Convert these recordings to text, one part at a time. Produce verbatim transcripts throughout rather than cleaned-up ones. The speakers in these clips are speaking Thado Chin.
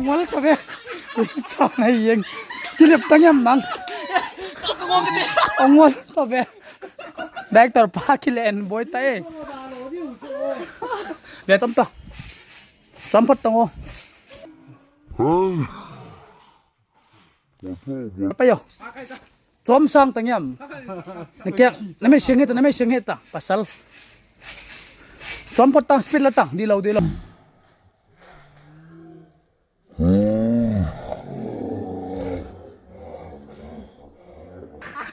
Ngol ta ve. Ui, chon ai yeng. Kilep tang yam nang. Ngol ta ve. Director pa kile en boi ta e. Ve tom to. Chom phot tang o. Pa yo. Chom sang tang yam. Na kya, na me sing hita, na me sing hita. Pasal. Chom phot tang, speed la tang, di lo, di lo.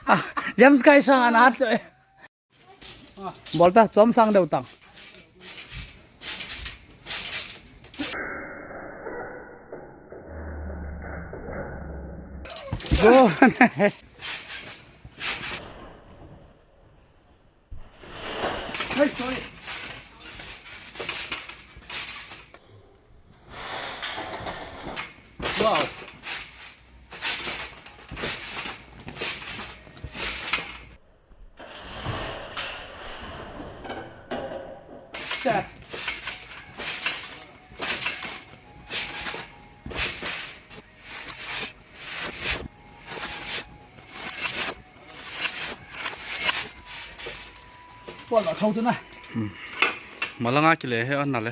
Ah, James Kai sang anat cho e. Bol ta, chom sang deu tang. Go. Hey, sorry. Wow. Set. Pol la thau tu na. Malanga kile he an na le.